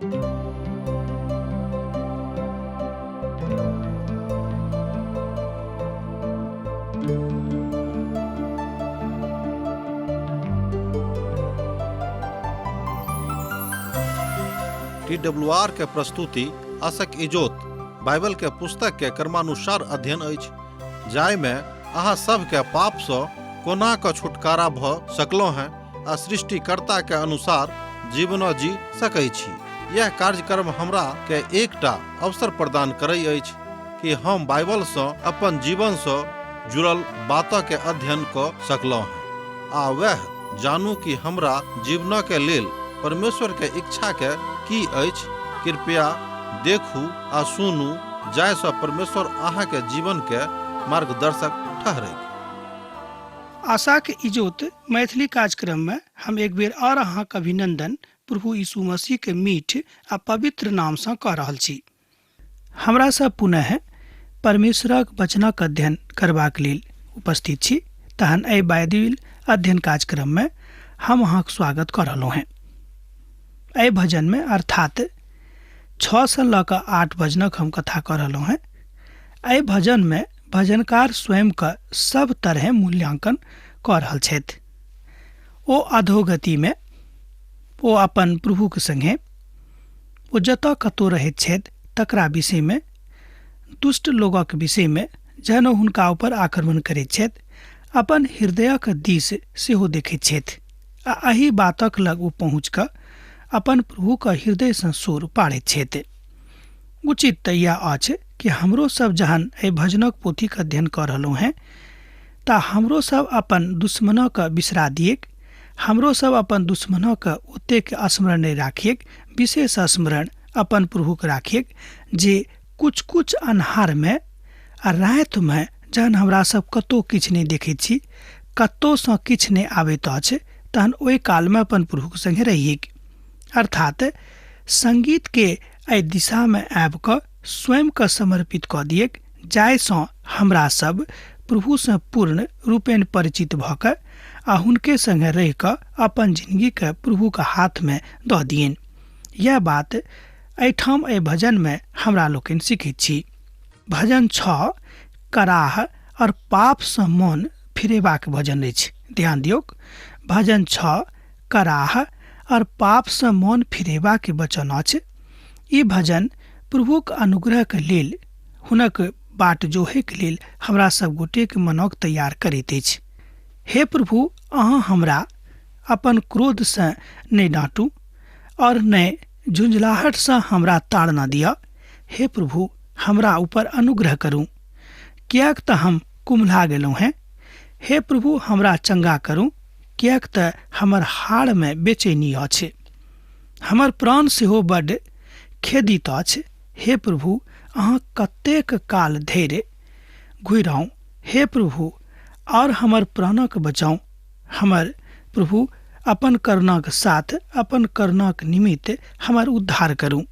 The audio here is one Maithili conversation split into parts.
टीडब्ल्यूआर के प्रस्तुति आशक इजोत बाइबल के पुस्तक के क्रमानुसार अध्ययन अछि, जाहिमे अहाँ सबके पाप सँ कोना कऽ छुटकारा भऽ सकलहुँ हेँ आ सृष्टिकर्ता के अनुसार जीवन जी सकै छी। यह कार्यक्रम हमरा के एकटा अवसर प्रदान करै अछि कि हम बाइबल सँ अपन जीवन सँ जुड़ल बात के अध्ययन कऽ सकलहुँ हेँ आ वएह जानू कि हमरा जीवन के लेल परमेश्वर के इच्छा के की अछि। कृपया देखू आ सुनू जाहि सँ परमेश्वर अहाँ के जीवन के मार्गदर्शक ठहरैक। आशाक इजोत मैथिली कार्यक्रम में हम एक बेर और अहाँक अभिनंदन प्रभु यीशु मसीह के मीठ आ पवित्र नाम सँ कऽ रहल छी। हमरा सब पुनः परमेश्वरक वचनक अध्ययन करबाक लेल उपस्थित छी। तहन एहि बाइबिल अध्ययन कार्यक्रम में हम अहाँक स्वागत कऽ रहलहुँ हेँ। एहि भजन में अर्थात 6 से लऽ कऽ 8 भजनक हम कथा कऽ रहलहुँ हेँ। एहि भजन में भजनकार स्वयं के सब तरहे मूल्यांकन कऽ रहल छथि। ओ अधोगति में ओ अपन प्रभुक संगे ओ जतऽ कतौ रहैत छथि तकरा विषय में, दुष्ट लोगक विषय में जहन ओ हुनका ऊपर आक्रमण करैत छथि, अपन हृदयक दिस सेहो देखैत छथि आ एहि बातक लग ओ पहुँच कऽ अपन प्रभुक हृदय सँ सोर पाड़ैत छथि। उचित तऽ इएह अछि कि हमरो सब जहन एहि भजनक पोथीक अध्ययन कऽ रहलहुँ हेँ तऽ हमरो सब अपन दुश्मनक बिसरा दिएक, हमरो सब अपन दुश्मनक ओतेक स्मरण नहि राखिएक, विशेष स्मरण अपन प्रभुक राखिएक जे कुछ कुछ अन्हारमे आ रातिमे जहन हमरा सब कतौ किछु नहि देखैत छी, कतौसँ किछु नहि आबैत अछि, तहन ओहि कालमे अपन प्रभुक संगे रहिएक। अर्थात संगीत के एहि दिशामे आबि कऽ स्वयंके समर्पित कऽ दिएक, जाहिसँ हमरा सब प्रभुसँ पूर्ण रूपेण परिचित भऽ कऽ आ हुनके संगे रहि कऽ अपन जिंदगीके प्रभुक हाथमे दऽ दियनि। यैह बात एहिठाम एहि भजनमे हमरा लोकनि सीखैत छी। भजन 6 कराह और पापसँ मन फिरेबाक भजन अछि। ध्यान दियौक, भजन 6 कराह और पापसँ मन फिरेबाक वचन अछि। ई भजन प्रभुक अनुग्रहक लेल, हुनक बाट जोहैक लेल हमरा सब गोटेक मनक तैयार करैत अछि। हे प्रभु, अहाँ हमरा अपन क्रोधसँ नहि डाँटू और नहि झुंझलाहटसँ हमरा ताड़ना दिअ। हे प्रभु, हमरा ऊपर अनुग्रह करू, किएक तऽ हम कुम्हला गेलहुँ हेँ। हे प्रभु, हमरा चंगा करू, किएक तऽ हमर हाड़मे बेचैनी अछि। हमर प्राण सेहो बड्ड खेदित अछि। हे प्रभु, अहाँ कतेक काल धरि घुरि आउ? हे प्रभु, और हमर प्राणक बचाउ। हमर प्रभु, अपन करुणाक साथ अपन करुणाक निमित्त हमर उद्धार करू।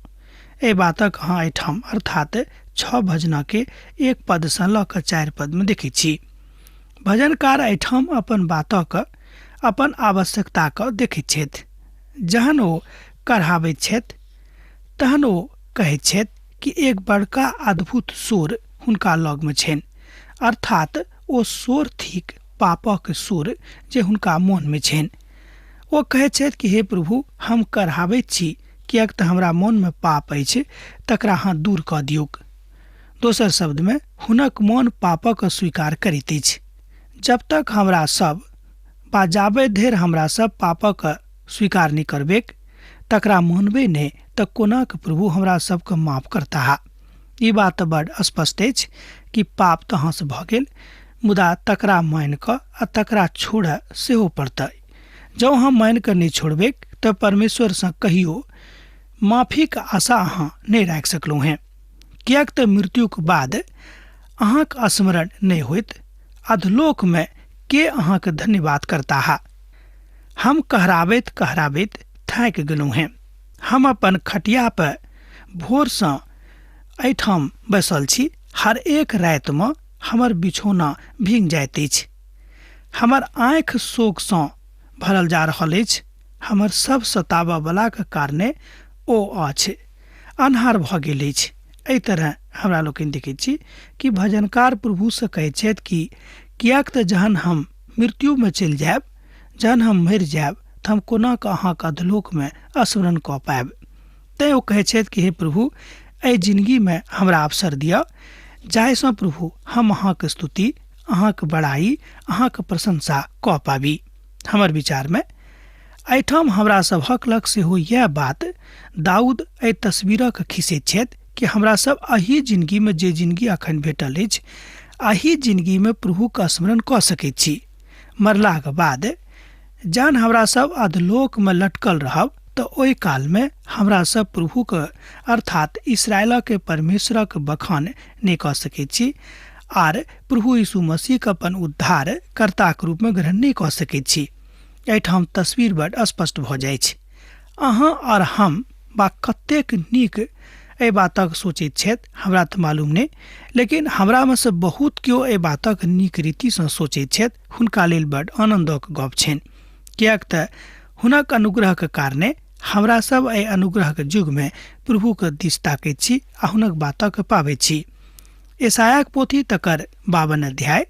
एहि बातक अहाँ एहिठाम अर्थात 6 भजना के 1 पद सँ लऽ कऽ 4 पद में देखैत छी। भजनकार एहिठाम अपन बातक अपन आवश्यकताक देखैत छथि। जहन ओ कढ़ाबैत छथि तहन ओ कहैत छथि कि एक बड़का अद्भुत सोर हुनका लगमे छनि, अर्थात ओ सोर थिक पापक सोर जे हुनका मोनमे छनि। ओ कहैत छथि कि हे प्रभु, हम कढ़ाबैत छी किएक तऽ हमरा मोनमे पाप अछि, तकरा अहाँ दूर कऽ दियौक। दोसर शब्दमे हुनक मोन पापक स्वीकार करैत अछि। जब तक हमरा सब बा जाबे धरि हमरा सब पापक स्वीकार नहि करबेक, तकरा मानबे नहि, तऽ कोनाक प्रभु हमरा सबके माफ करताह। ई बात तऽ बड स्पष्ट अछि कि पाप तऽ अहाँसँ भऽ गेल, मुदा तकरा मानि कऽ आ तकरा छोड़ऽ सेहो पड़तै। जँ अहाँ मानि कऽ नहि छोड़बेक तऽ परमेश्वरसँ कहियो माफीक आशा अहाँ नहि राखि सकलहुँ हेँ, किएक तऽ मृत्युक बाद अहाँक स्मरण नहि होइत। अधलोकमे के अहाँक धन्यवाद करताह? हम कहराबैत कहराबैत थाकि गेलहुँ हेँ। हम अपन खटिया पर भोरसँ एहिठाम बैसल छी। हर एक रातिमे हमर बिछौना भींग जाइत अछि। हमर आँखि शोकसँ भरल जा रहल अछि। हमर सब सताबऽवलाक कारणे ओ अछि, अन्हार भऽ गेल अछि। एहि तरह हमरा लोकनि देखैत छी कि भजनकार प्रभुसँ कहैत छथि कि किएक तऽ जहन हम मृत्युमे चलि जायब, जहन हम मरि जायब तऽ हम कोना कऽ अहाँके अधलोकमे स्मरण कऽ पायब। तैँ ओ कहैत छथि कि हे प्रभु, एहि जिनगीमे हमरा अवसर दिअ जाहिसँ प्रभु हम अहाँके स्तुति, अहाँके बड़ाई, अहाँके प्रशंसा कऽ पाबी। हमर विचारमे एहिठाम हमरा सभक लग सेहो इएह बात दाऊद एहि तस्वीरक खींचैत छथि कि हमरा सब एहि जिनगीमे जे जिनगी अखन भेटल अछि एहि जिनगीमे प्रभुके स्मरण कऽ सकैत छी। मरलाक बाद जहन हमरा सब अधलोकमे लटकल रहब तऽ ओहि कालमे हमरा सब प्रभुके अर्थात इसराइलके परमेश्वरक बखान नहि कऽ सकैत छी आर प्रभु यीशु मसीहके अपन उद्धार कर्ताके रूपमे ग्रहण नहि कऽ सकैत छी। एहिठाम तस्वीर बड स्पष्ट भऽ जाइ छै। अहाँ आओर हम बा कतेक नीक एहि बातक सोचैत छथि हमरा तऽ मालूम नहि, लेकिन हमरामे से बहुत केओ एहि बातक नीक रीतिसँ सोचैत छथि, हुनका लेल बड आनन्दक गप छनि, किएक तऽ हुनक अनुग्रहके कारणे हमरा सब एहि अनुग्रहक युगमे प्रभुके दिस ताकैत छी आ हुनक बातक पाबैत छी। यशायाक पोथी तकर 52 अध्याय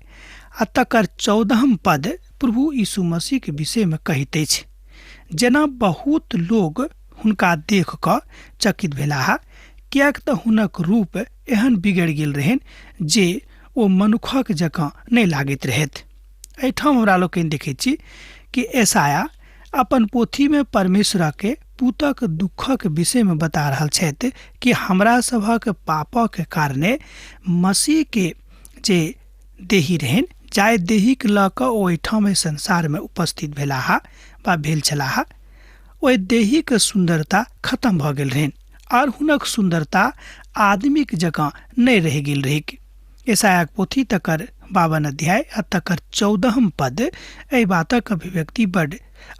आ तकर 14 पद प्रभु यीशु मसीहके विषयमे कहैत अछि, जेना बहुत लोग हुनका देख कऽ चकित भेलाह, किएक तऽ हुनक रूप एहन बिगड़ि गेल रहनि जे ओ मनुखक जकाँ नहि लागैत रहथि। एहिठाम हमरा लोकनि देखैत छी कि यशाया अपन पोथीमे परमेश्वरके पुतक दुःखक विषयमे बता रहल छथि कि हमरा सभक पापक कारणे मसीहके जे देही रहनि, जाहि देहीके लऽ कऽ ओ एहिठाम एहि संसारमे उपस्थित भेलाह वा भेल छलाह, ओहि देहीके सुन्दरता खत्म भऽ गेल रहनि आओर हुनक सुन्दरता आदमीक जकाँ नहि रहि गेल रहैक। यशायाक पोथी तकर 52 अध्याय आ तकर 14 पद एहि बातक अभिव्यक्ति बड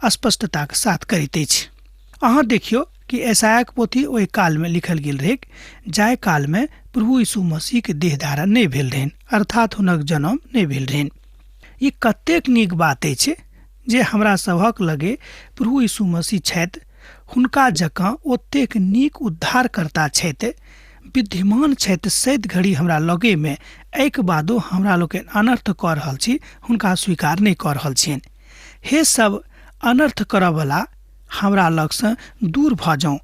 स्पष्टताक साथ करैत अछि। अहाँ देखियौ कि यशायाक पोथी ओहि कालमे लिखल गेल रहैक जाहि कालमे प्रभु यीशु मसीहके देह धारण नहि भेल रहनि, अर्थात हुनक जन्म नहि भेल रहनि। ई कतेक नीक बात अछि जे हमरा सभक लगे प्रभु यीशु मसीह छथि, हुनका जकाँ ओतेक नीक उद्धारकर्ता छथि, विद्यमान छथि सैद घड़ी हमरा लगेमे, एहिके बादो हमरा लोकनि अनर्थ कऽ रहल छी, हुनका स्वीकार नहि कऽ रहल छियनि। हे सब अनर्थ करऽवला, हमरा लगसँ दूर भऽ जाउ,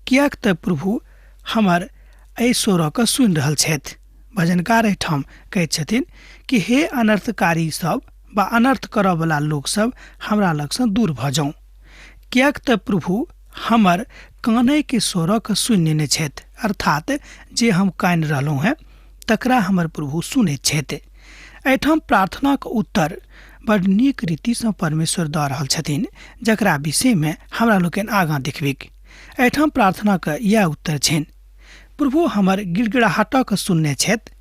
किएक तऽ प्रभु हमर एहि स्वरके सुनि रहल छथि। भजनकार एहिठाम कहैत छथिन कि हे अनर्थकारी सब वा अनर्थ करऽवला लोकसब हमरा लगसँ दूर भऽ जाउ, किएक तऽ प्रभु हमर कानैके स्वरके सुनि नेने छथि, अर्थात जे हम कानि रहलहुँ हेँ तकरा हमर प्रभु सुनैत छथि। एहिठाम प्रार्थनाक उत्तर बड नीक रीतिसँ परमेश्वर दऽ रहल छथिन, जकरा विषयमे हमरा लोकनि आगाँ देखबैक। एहिठाम प्रार्थनाक इएह उत्तर छनि, प्रभु हमर गिड़गिड़ाहटक सुनने छथि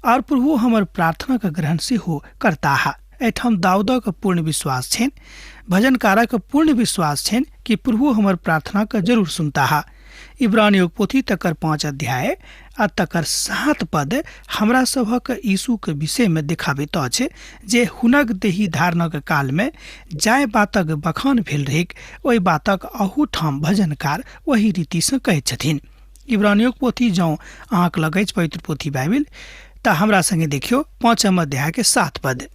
आओर प्रभु हमर प्रार्थनाक ग्रहण सेहो करताह। एहिठाम दाऊदक पूर्ण विश्वास छनि, भजनकारक पूर्ण विश्वास छनि कि प्रभु हमर प्रार्थनाक जरूर सुनताह। इब्रानियों पोथी तकर 5 अध्याय आ तकर 7 पद हमरा सभक यीशुके विषयमे देखाबैत अछि जे हुनक देही धारणक कालमे जाहि बातक बखान भेल रहैक ओहि बातक अहूठाम भजनकार ओही रीतिसँ कहैत छथिन। इब्रानियों पोथी जँ अहाँके लग अछि पवित्र पोथी बाइबिल तऽ हमरा संगे देखियौ 5 अध्यायके 7 पद।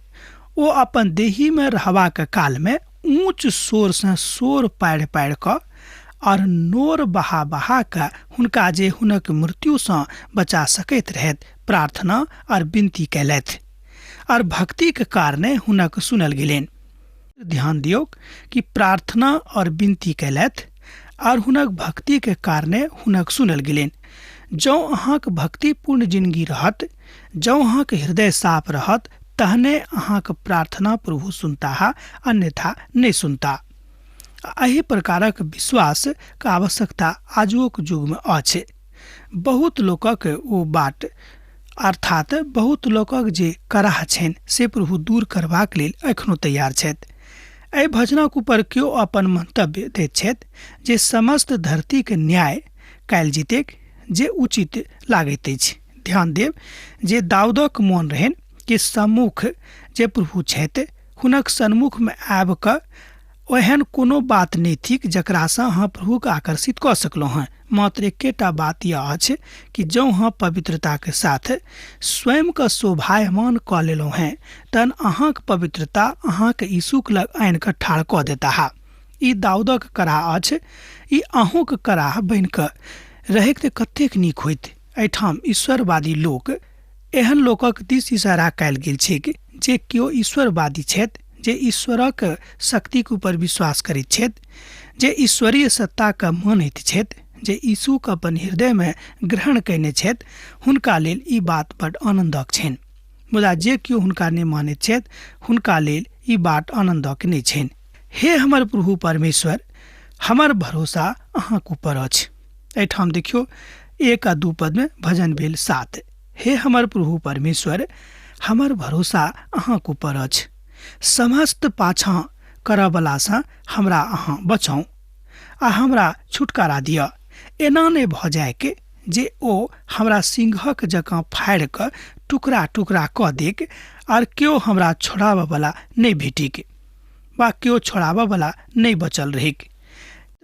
ओ अपन देहीमे रहबाक कालमे ऊँच शोरसँ शोर पाड़ि पाड़ि कऽ और नोर बहा बहा कऽ हुनका जे हुनक मृत्युसँ बचा सकैत रहथि प्रार्थना और विनती कयलथि और भक्तिके कारणे हुनक सुनल गेलनि। ध्यान दियौक कि प्रार्थना और विनती कयलथि और हुनक भक्तिके कारणे हुनक सुनल गेलनि। जँ अहाँके भक्तिपूर्ण जिनगी रहत, जँ अहाँके हृदय साफ रहत, तहने अहाँके प्रार्थना प्रभु सुनताह, अन्यथा नहि सुनता। एहि प्रकारक विश्वासके आवश्यकता आजुक युगमे अछि। बहुत लोकक ओ बाट अर्थात बहुत लोकक जे कराह छनि से प्रभु दूर करबाक लेल एखनो तैयार छथि। एहि भजनक ऊपर केओ अपन मंतव्य दैत छथि जे समस्त धरतीके न्याय कयल जेतैक जे उचित लागैत अछि। ध्यान देब जे दाऊदक मोन रहनि कि सम्मुख जे प्रभु छथि हुनक सन्मुखमे आबि कऽ ओहन कोनो बात नहि थिक जकरासँ अहाँ प्रभुके आकर्षित कऽ सकलहुँ हेँ। मात्र एकेटा बात यह अछि कि जँ अहाँ पवित्रताके साथ स्वयंके शोभायमान कऽ लेलहुँ हेँ तहन अहाँके पवित्रता अहाँके यीशुके लग आनि कऽ ठाढ़ कऽ देता। ई दाऊदक कराह अछि, ई अहूँके कराह बनि कऽ रहैक तऽ कतेक नीक होइत। एहिठाम ईश्वरवादी लोक एहन लोकक दिस इशारा कयल गेल छैक जे केओ ईश्वरवादी छथि, जे ईश्वरक शक्तिक ऊपर विश्वास करैत छथि, जे ईश्वरीय सत्ताके मानैत छथि, जे यीशुके अपन हृदयमे ग्रहण कयने छथि, हुनका लेल ई बात बड आनन्दक छनि। मुदा जे केओ हुनका नहि मानैत छथि हुनका लेल ई बात आनन्दक नहि छनि। हे हमर प्रभु परमेश्वर, हमर भरोसा अहाँक ऊपर अछि। एहिठाम देखियौ 1 आ 2 पदमे भजन भेल 7। हे हमर प्रभु परमेश्वर, हमर भरोसा अहाँक ऊपर अछि। समस्त पाछाँ करऽवलासँ हमरा अहाँ बचाउ आ हमरा छुटकारा दिअ। एना नहि भऽ जाय के जे ओ हमरा सिंहक जकाँ फाड़ि कऽ टुकड़ा टुकड़ा कऽ देक आर केओ हमरा छोड़ाबऽवला नहि भेटिक वा केओ छोड़ाबऽवला नहि बचल रहैक।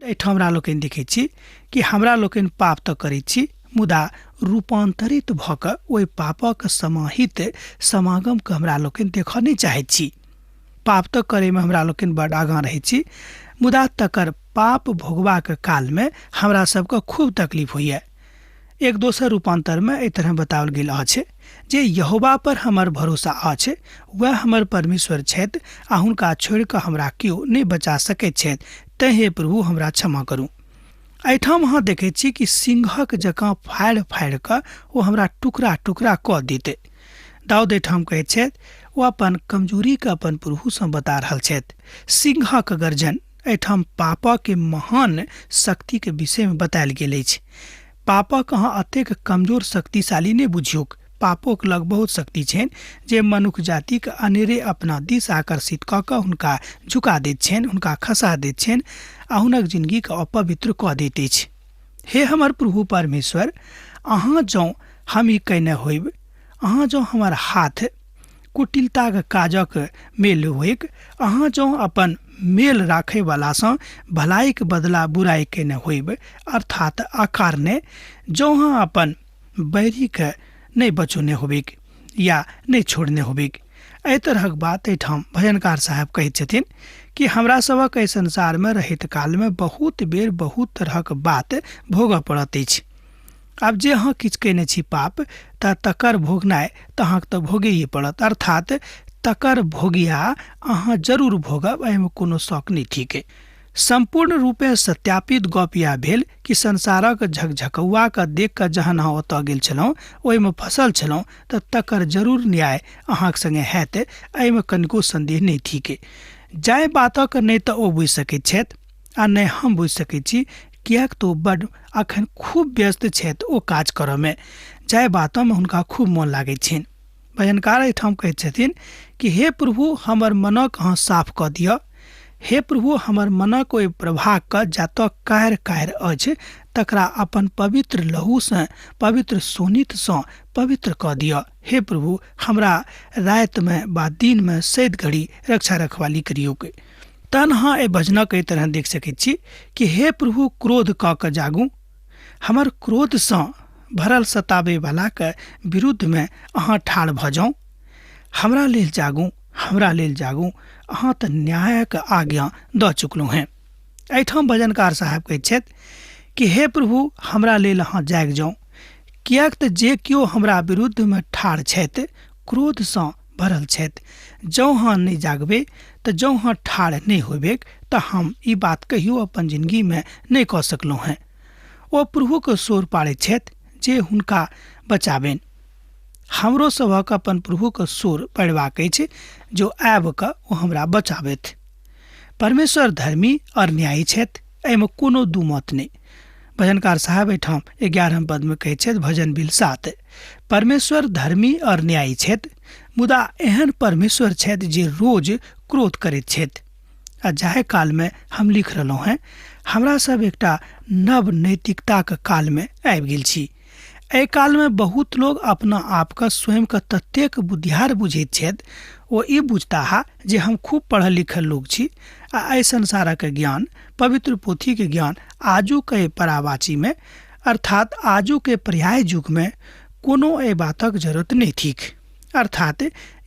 एहिठाम हमरा लोकनि देखै छी कि हमरा लोकनि पाप तऽ करै छी, मुदा रूपान्तरित भऽ कऽ ओहि पापक समाहित समागमके हमरा लोकनि देखऽ नहि चाहैत छी। पाप तऽ करैमे हमरा लोकनि बड आगाँ रहै छी, मुदा तकर पाप भोगबाक कालमे हमरा सबके खूब तकलीफ होइए। एक दोसर रूपान्तरमे एहि तरह बताओल गेल अछि जे यहोवा पर हमर भरोसा अछि, वएह हमर परमेश्वर छथि आ हुनका छोड़ि कऽ हमरा केओ नहि बचा सकैत छथि, तैँ हे प्रभु हमरा क्षमा करू। एहिठाम अहाँ देखैत छी कि सिंहक जकाँ फाड़ि फाड़ि कऽ ओ हमरा टुकड़ा टुकड़ा कऽ देतै। दाऊद एहिठाम कहैत छथि, ओ अपन कमजोरीके अपन प्रभुसँ बता रहल छथि। सिंहक गर्जन एहिठाम पापके महान शक्तिके विषयमे बतायल गेल अछि। पापक अहाँ अतेक कमजोर शक्तिशाली नहि बुझियौक। पापोक लग बहुत शक्ति छनि जे मनुख जातिके अनेरे अपना दिस आकर्षित कऽ कऽ हुनका झुका दैत छनि, हुनका खसा दैत छनि आ हुनक जिनगीके अपवित्र कऽ दैत अछि। हे हमर प्रभु परमेश्वर, अहाँ जँ हम ई कयने होइब, अहाँ जँ हमर हाथ कुटिलताक काजक मेल होइक, अहाँ जँ अपन मेल राखयवलासँ भलाइक बदला बुराइ कयने होइब, अर्थात अकारणे जँ अहाँ अपन बैरीके नहि बचौने होबिक या नहि छोड़ने होबिक। एहि तरहक बात एहिठाम भजनकार साहब कहैत छथिन कि हमरा सभक एहि संसारमे रहैत कालमे बहुत बेर बहुत तरहक बात भोगऽ पड़त अछि। आब जे अहाँ किछु कयने छी पाप, तऽ तकर भोगनाइ तऽ अहाँके तऽ भोगैए पड़त, अर्थात तकर भोगिया अहाँ जरूर भोगब, एहिमे कोनो शक नहि थिक। सम्पूर्ण रूपे सत्यापित गप इएह भेल कि संसारक झकझकौआके देख कऽ जहन अहाँ ओतऽ गेल छलहुँ, ओहिमे फसल छलहुँ, तऽ तकर जरूर न्याय अहाँके सङ्गे हैत, एहिमे कनिको सन्देह नहि थिक। जाहि बातक नहि तऽ ओ बुझि सकैत छथि आ नहि हम बुझि सकैत छी, किएक तऽ ओ बड अखन खूब व्यस्त छथि ओ काज करऽमे, जाहि बातमे हुनका खूब मोन लागैत छनि। भजनकार एहिठाम कहैत छथिन कि हे प्रभु, हमर मनक अहाँ साफ कऽ दिअ। हे प्रभु, हमर मनक ओहि प्रभागके जतऽ कार कार अछि तकरा अपन पवित्र लहूसँ, पवित्र शोणितसँ पवित्र कऽ दिअ। हे प्रभु, हमरा रातिमे वा दिनमे सैद घड़ी रक्षा रखवाली करियौक। तहन अहाँ एहि भजनक एहि तरह देख सकैत छी कि हे प्रभु, क्रोध कऽ कऽ जागू, हमर क्रोधसँ भरल सताबैवलाके विरुद्धमे अहाँ ठाढ़ भऽ जाउ। हमरा लेल जागू, हमरा लेल जागू, अहाँ तऽ न्यायक आज्ञा दऽ चुकलहुँ हेँ। एहिठाम भजनकार साहब कहैत छथि कि हे प्रभु, हमरा लेल अहाँ जागि जाउ, किएक तऽ जे केओ हमरा विरुद्धमे ठाढ़ छथि क्रोधसँ भरल छथि। जँ अहाँ नहि जागबै तऽ जँ अहाँ ठाढ़ नहि होयबेक तऽ हम ई बात कहियो अपन जिनगीमे नहि कऽ सकलहुँ हेँ। ओ प्रभुके शोर पाड़ैत छथि जे हुनका बचाबनि। हमरो सभक अपन प्रभुके शोर पाड़बाक अछि जो आबि कऽ ओ हमरा बचाबथि। परमेश्वर धर्मी और न्यायी छथि, एहिमे कोनो दू मत नहि। भजनकार साहब एहिठाम 11 पदमे कहैत छथि, भजन बिल 7, परमेश्वर धर्मी और न्यायी छथि, मुदा एहन परमेश्वर छथि जे रोज क्रोध करैत छथि। आ जाहि कालमे हम लिख रहलहुँ हेँ, हमरा सब एकटा नव नैतिकताक कालमे आबि गेल छी। एहि कालमे बहुत लोग अपना आपके स्वयंके ततेक बुद्धियार बुझैत छथि, ओ ई बुझताह जे हम खूब पढ़ल लिखल लोक छी आ एहि संसारक ज्ञान, पवित्र पोथीके ज्ञान आजुके परावाचीमे अर्थात आजुके पर्याय युगमे कोनो एहि बातक जरूरत नहि थिक। अर्थात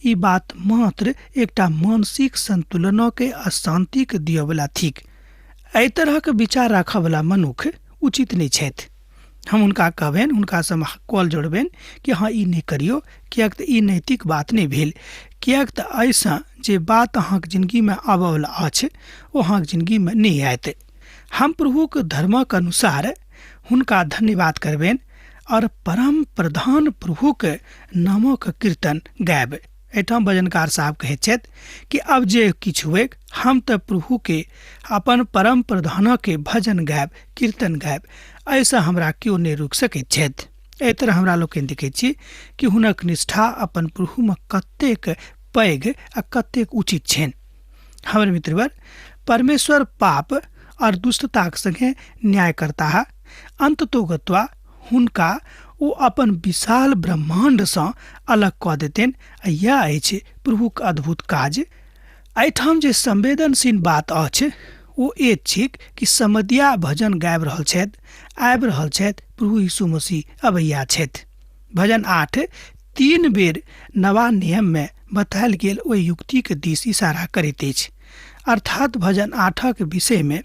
ई बात मात्र एकटा मानसिक संतुलनके अशान्तिके दियवला थिक। एहि तरहक विचार राखयवला मनुख उचित नहि छथि। हम हुनका कहबनि, हुनकासँ कॉल जोड़बनि कि अहाँ ई नहि करियौ, किएक तऽ ई नैतिक बात नहि भेल, किएक तऽ एहिसँ जे बात अहाँके जिन्दगीमे आबयवला अछि ओ अहाँके जिन्दगीमे नहि आयत। हम प्रभुके धर्मक अनुसार हुनका धन्यवाद करबनि और परम प्रधान प्रभुके नामक कीर्तन गायब। एहिठाम भजनकार साहब कहैत छथि कि अब जे किछु हुए हम तऽ प्रभुके अपन परम प्रधानके भजन गायब, कीर्तन गायब, एहिसँ हमरा केओ नहि रोकि सकैत छथि। एहि तरह हमरा लोकनि देखैत छी कि हुनक निष्ठा अपन प्रभुमे कतेक पैघ आ कतेक उचित छनि। हमर मित्रवर, परमेश्वर पाप और दुष्टताक संगे न्याय करताह। अंततोगत्वा हुनका ओ अपन विशाल ब्रह्माण्डसँ अलग कऽ देतनि। यैह अछि प्रभुक अद्भुत काज। एहिठाम जे संवेदनशील बात अछि ओ ए छिक कि समदिया भजन गाबि रहल छथि, आबि रहल छथि, प्रभु यीशु मसीह अबैया छथि। भजन 8 3 बेर नवा नियममे बतायल गेल ओहि युक्तिके दिस इशारा करैत अछि। अर्थात भजन 8 विषयमे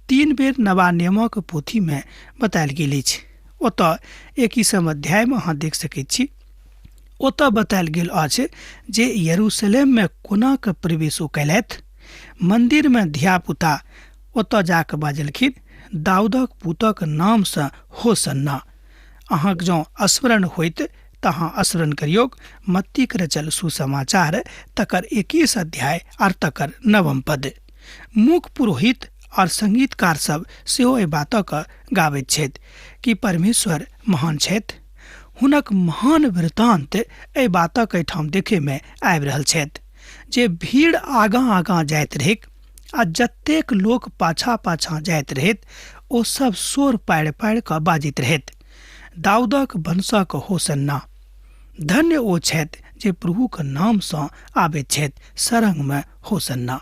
3 बेर नवा नियमक पोथीमे बतायल गेल अछि। ओतऽ 21 अध्यायमे अहाँ देख सकैत छी, ओतऽ बतायल गेल अछि जे यरूशलेममे कोना कऽ प्रवेश ओ कयलथि। मन्दिरमे धियापुता ओतऽ जाकऽ बाजलखिन, दाऊदक पुतक नामसँ होसन्ना। अहाँके जँ स्मरण होइत तऽ अहाँ स्मरण करियौ मत्तीक रचल सुसमाचार तकर 21 अध्याय और तकर 9 पद। मुख्य पुरोहित और संगीतकार सब सेहो एहि बातक गाबैत छथि कि परमेश्वर महान छथि। हुनक महान वृतांत एहि बातक एहिठाम देखैमे आबि रहल छथि जे भीड़ आगाँ आगाँ जाइत रहैक आ जतेक लोक पाछाँ पाछाँ जाइत रहैत ओ सब शोर पाड़ि पाड़ि कऽ बाजैत रहैत, दाऊदक वंशक होसन्ना। धन्य ओ छथि जे प्रभुक नामसँ आबैत छथि, सरंगमे होसन्ना।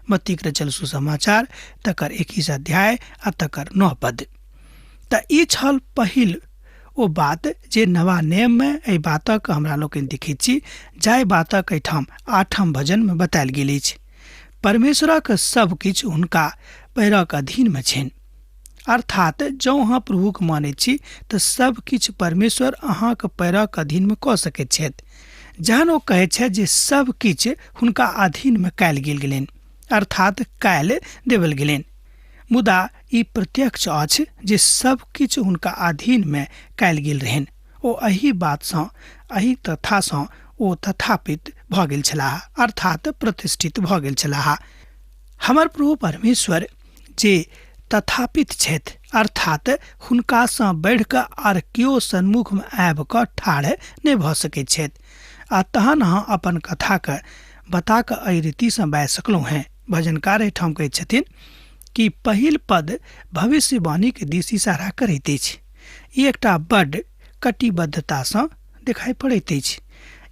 मत्तीक रचल सुसमाचार तकर 21 अध्याय आ तकर 9 पद। तऽ ई छल पहिल ओ बात जे नवा नियममे एहि बातक हमरा लोकनि देखैत छी, जाहि बातक एहिठाम 8 भजनमे बतायल गेल अछि। परमेश्वरक सब किछु हुनका पैरक अधीनमे छनि। अर्थात जँ अहाँ प्रभुके मानैत छी तऽ सब किछु परमेश्वर अहाँके पैरक अधीनमे कऽ सकैत छथि। जहन ओ कहैत छथि जे सब किछु हुनका अधीनमे कयल गेल गेलनि, अर्थात कयल देवल गेलनि, मुदा ई प्रत्यक्ष अछि जे सब किछु हुनका अधीनमे कयल गेल रहनि। ओ एहि बातसँ, एहि तथासँ ओ तथापित भऽ गेल छलाह, अर्थात प्रतिष्ठित भऽ गेल छलाह। हमर प्रभु परमेश्वर जे तथापित छथि, अर्थात हुनकासँ बढ़ि कऽ आर केओ सन्मुखमे आबि कऽ ठाढ़ नहि भऽ सकैत छथि। आ तहन अहाँ अपन कथाके बता कऽ एहि रीतिसँ बाजि सकलहुँ हेँ। भजनकार एहिठाम कहैत छथिन कि पहिल पद भविष्यवाणीके दिस इशारा करैत अछि। ई एकटा बड्ड कटिबद्धतासँ देखाइ पड़ैत अछि।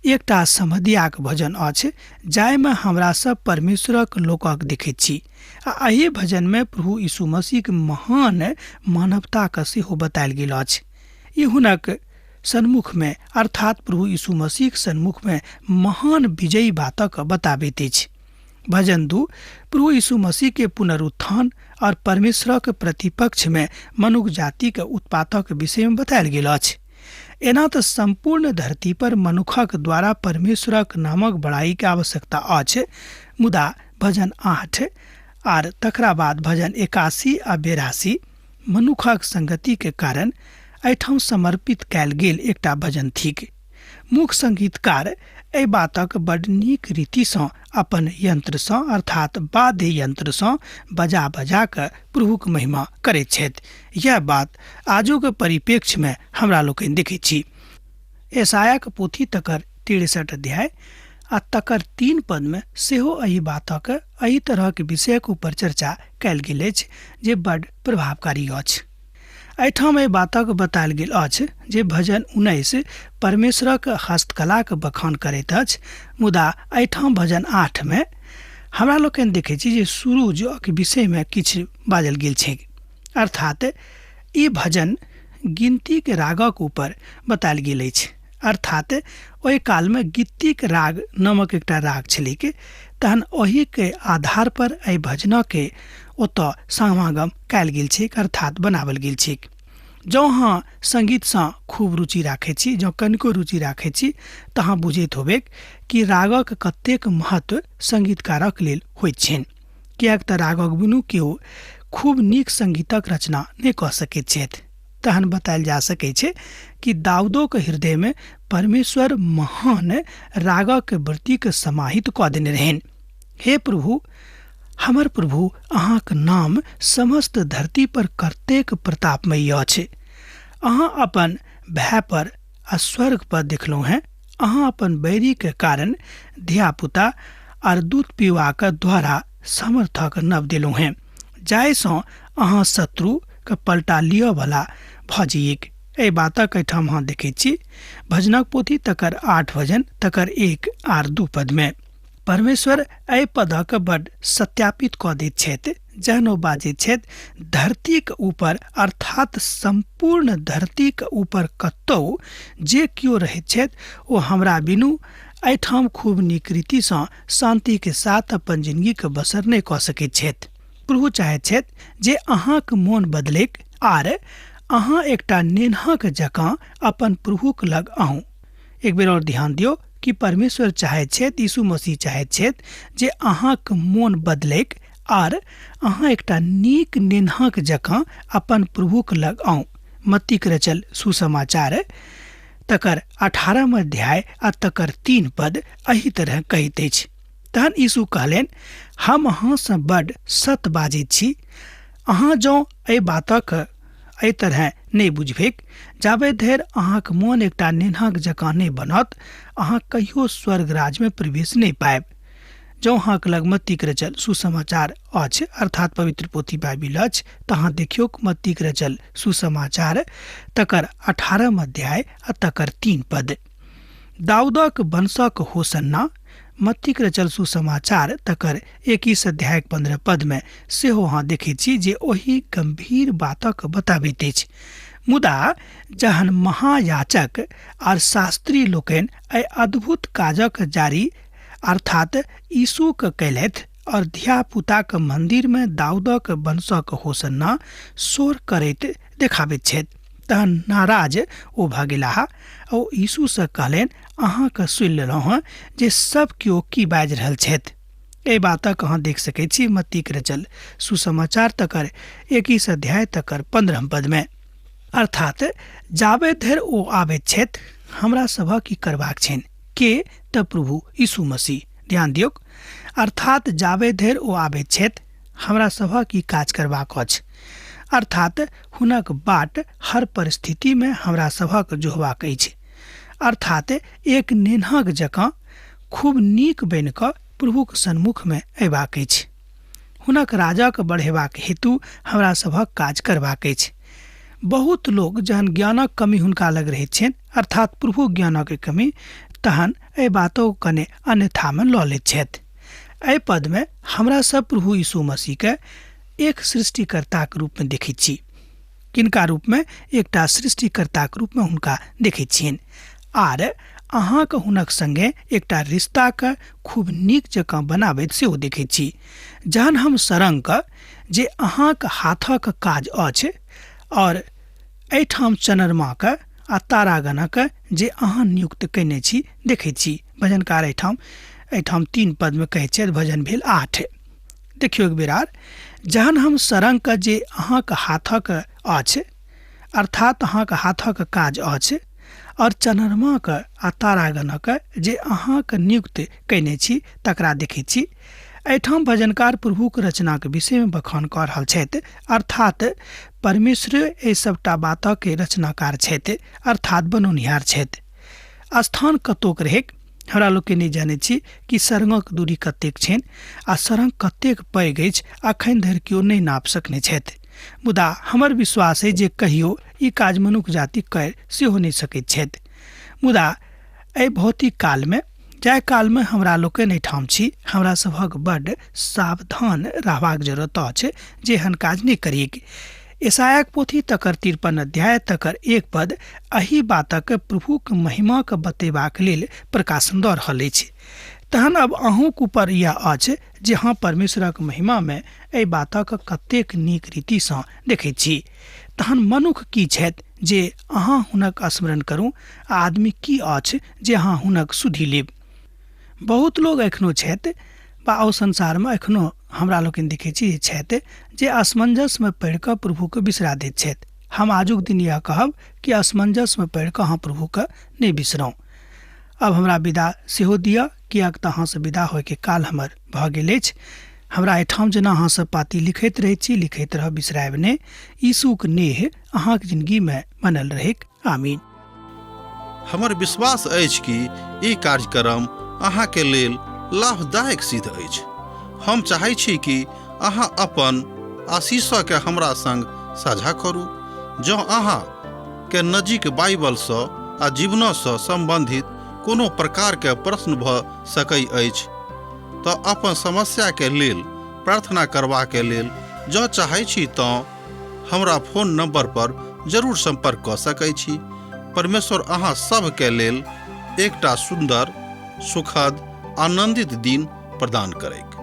एकटा समदियाक भजन अछि जाहिमे हमरा सब परमेश्वरक लोकक देखैत छी आ एहि भजनमे प्रभु यीशु मसीहक महान मानवताके सेहो बतायल गेल अछि। ई हुनक सन्मुखमे अर्थात प्रभु यीशु मसीहक सन्मुखमे महान विजयी बातक बताबैत अछि। भजन 2 प्रभु यीशु मसीह के पुनरुत्थान और परमेश्वरक प्रतिपक्ष में मनुख जाति के उत्पातक विषय में बतायल गेल अछि। एना तऽ सम्पूर्ण धरती पर मनुखक द्वारा परमेश्वरक नामक बड़ाई के आवश्यकता अछि, मुदा भजन 8 आर तकरा बाद भजन 81 आ 82 मनुखक संगति के कारण एहिठाम समर्पित कयल गेल एकटा भजन थिक। मुख्य संगीतकार एहि बातक बड नीक रीतिसँ अपन यंत्रसँ अर्थात वाद्य यंत्रसँ बजा बजा कऽ प्रभुक महिमा करैत छथि। यह बात आजुक परिप्रेक्ष्यमे हमरा लोकनि देखैत छी। यशायाक पोथी तकर 63 अध्याय आ तकर 3 पदमे सेहो एहि बातक एहि तरहक विषयक ऊपर चर्चा कयल गेल अछि जे बड प्रभावकारी अछि। एहिठाम एहि बातक बतायल गेल अछि जे भजन 19 परमेश्वरक हस्तकलाक बखान करैत अछि, मुदा एहिठाम भजन 8 मे हमरा लोकनि देखै छी जे सूरुजक विषयमे किछु बाजल गेल छै। अर्थात ई भजन गिनतीक रागक ऊपर बतायल गेल अछि। अर्थात ओहि कालमे गित्तीक राग नामक एकटा राग छलैक, तहन ओहिके आधार पर एहि भजनके ओतऽ समागम कयल गेल छैक, अर्थात बनावल गेल छैक। जँ अहाँ संगीतसँ खूब रुचि राखै छी, जँ कनिको रुचि राखै छी, तऽ अहाँ बुझैत होबेक कि रागक कतेक महत्व संगीतकारक लेल होइत छनि, किएक तऽ रागक बिनु केओ खूब नीक संगीतक रचना नहि कऽ सकैत छथि। तहन बतायल जा सकै छै कि दाऊदोके हृदयमे परमेश्वर महान रागक वृत्तिके समाहित कऽ देने रहनि। हे प्रभु, हमर प्रभु, अहाँक नाम समस्त धरती पर कतेक प्रतापमयी अछि। अहाँ अपन भय पर आ स्वर्ग पर देखलहुँ हेँ। अहाँ अपन बैरीके कारण धियापुता आर दूध पीबाक द्वारा समर्थक नव देलहुँ हेँ, जाहिसँ अहाँ शत्रु के पलटा लिअ वाला भऽ जइएक। एहि बातक एहिठाम अहाँ देखैत छी भजनक पोथी तकर 8 भजन तकर 1 आर 2 पदमे। परमेश्वर एहि पदक बड सत्यापित कऽ दैत छथि जहन ओ बाजैत छथि धरतीक ऊपर, अर्थात सम्पूर्ण धरतीक ऊपर कतौ जे केओ रहैत छथि ओ हमरा बिनु एहिठाम खूब नीक रीतिसँ शान्तिके साथ अपन जिनगीके बसर नहि कऽ सकैत छथि। प्रभु चाहैत छथि जे अहाँक मोन बदलैक आर अहाँ एकटा नेन्हाक जकाँ अपन प्रभुक लग आउ। एक बेर और ध्यान दियौ कि परमेश्वर चाहैत छथि, यीशु मसीह चाहैत छथि जे अहाँक मोन बदलैक आर अहाँ एकटा नीक नेन्हाक जकाँ अपन प्रभुक लग आउ। मत्तीक रचल सुसमाचार तकर 18 अध्याय आ तकर 3 पद एहि तरह कहैत अछि। तहन यीशु कहलनि, हम अहाँसँ बड सत बाजैत छी, अहाँ जँ एहि बातक एहि तरह नहि बुझबैक, जाबे धरि अहाँक मोन एकटा नेन्हाक जकाँ नहि बनत, अहाँ कहियो स्वर्ग राजमे प्रवेश नहि पायब। जँ अहाँक लग मत्तीक रचल सुसमाचार अछि, अर्थात पवित्र पोथी बाइबिल अछि, तऽ अहाँ देखियौ मत्तीक रचल सुसमाचार तकर 18 अध्याय आ तकर 3 पद। दाऊदक वंशक होसन्ना मत्तीक रचल सुसमाचार तकर 21 अध्याय 15 पदमे सेहो अहाँ देखैत छी जे ओहि गंभीर बातक बताबैत अछि। मुदा जहन महायाचक आर शास्त्री लोकनि एहि अद्भुत काजक जारी अर्थात यीशुक कयलथि और धियापुताक मंदिर में दाऊदक वंशक होसन्ना शोर करैत देखाबैत छथि, तहन नाराज ओ भऽ गेलाह। ओ यीशुसँ कहलनि, अहाँके सुनि लेलहुँ हँ जे सब केओ की बाजि रहल छथि। एहि बातक अहाँ देख सकैत छी मत्तीक रचल सुसमाचार तकर 21 अध्याय तकर 15 पदमे। अर्थात जाबे धरि ओ आबैत छथि हमरा सभक की करबाक छनि, के तऽ प्रभु यीशु मसीह। ध्यान दियौक, अर्थात जाबे धरि ओ आबैत छथि हमरा सभक की काज करबाक अछि, अर्थात हुनक बाट हर परिस्थितिमे हमरा सभक जोहबाक अछि। अर्थात एक नेन्हाक जकाँ खूब नीक बनि कऽ प्रभुक सन्मुखमे अयबाक अछि। हुनक राजक बढ़ेबाक हेतु हमरा सभक काज करबाक अछि। बहुत लोक जहन ज्ञानक कमी हुनका लग रहैत छनि, अर्थात प्रभु ज्ञानक कमी, तहन एहि बातों कने अन्यथामे लऽ लैत छथि। एहि पदमे हमरा सब प्रभु यीशु मसीहके एक सृष्टिकर्ताक रूपमे देखैत छी। किनका रूपमे? एकटा सृष्टिकर्ताक रूपमे हुनका देखैत छियनि आर अहाँके हुनक संगे एकटा रिश्ताके खूब नीक जकाँ बनाबैत सेहो देखैत छी। जहन हम सरंगके जे अहाँके हाथक काज अछि और एहिठाम चनरमाके आ तारागणक जे अहाँ नियुक्त कयने छी देखैत छी। भजनकार एहिठाम 3 पदमे कहैत छथि, भजन भेल 8। देखियौ एक बेर आर, जहन हम सरंगके जे अहाँके हाथक अछि, अर्थात अहाँके हाथक काज अछि, और चनरमाके आ तारागणक जे अहाँके नियुक्त कयने छी तकरा देखैत छी। एहिठाम भजनकार प्रभुक रचनाक विषयमे बखान कऽ रहल छथि, अर्थात परमेश्वर एहि सबटा बातक रचनाकार छथि, अर्थात बनौनिहार छथि। स्थान कतोक रहैक हमरा लोकके नहि जानैत छी कि सरंगक दूरी कतेक छनि आ सरंग कतेक पैघ अछि, अखन धरि केओ नहि नाप सकने छथि। मुदा हमर विश्वास अइ जे कहियो ई काज मनुख जाति करि सेहो नहि सकैत छथि। मुदा एहि भौतिक कालमे, जाहि कालमे हमरा लोकनि एहिठाम छी, हमरा सभक बड्ड सावधान रहबाक जरूरत अछि जे एहन काज नहि करियैक। यशायाक पोथी तकर 53 अध्याय तकर 1 पद एहि बातक प्रभुक महिमाक बतेबाक लेल प्रकाशन दऽ रहल अछि। तहन अब अहूँक ऊपर यैह अछि जे अहाँ परमेश्वरक महिमामे एहि बातक कतेक नीक रीतिसँ देखैत छी। तहन मनुख की छथि जे अहाँ हुनक स्मरण करू, आ आदमी की अछि जे अहाँ हुनक सुधि लेब? बहुत लोग एखनो छथि बा ओ संसारमे एखनो हमरा लोकनि देखैत छी जे छथि जे असमंजसमे पड़ि कऽ प्रभुके बिसरा दैत छथि। हम आजुक दिन यैह कहब कि असमंजसमे पड़ि कऽ अहाँ प्रभुके नहि बिसरौं। आब हमरा विदा सेहो दिअ, किएक तऽ अहाँसँ विदा होइके काल हमर भऽ गेल अछि। हमरा एहिठाम जेना अहाँ सब पाती लिखैत रहैत छी, लिखैत रहब, बिसरायब नहि। यीशुक नेह अहाँक जिनगीमे बनल रहैक। आमीन। हमर विश्वास अछि कि ई कार्यक्रम अहाँके लेल लाभदायक सिद्ध अछि। हम चाहै छी कि अहाँ अपन आशीषके हमरा संग साझा करू। जँ अहाँ के नजीक बाइबलसँ आ जीवनसँ सम्बन्धित कोनो प्रकारके प्रश्न भऽ सकै अछि तऽ अपन समस्याके लेल प्रार्थना करबाके लेल जँ चाहै छी तँ हमरा फोन नंबर पर जरूर संपर्क कऽ सकै छी। परमेश्वर अहाँ सभके लेल एकटा सुन्दर, सुखद, आनंदित दिन प्रदान करैक।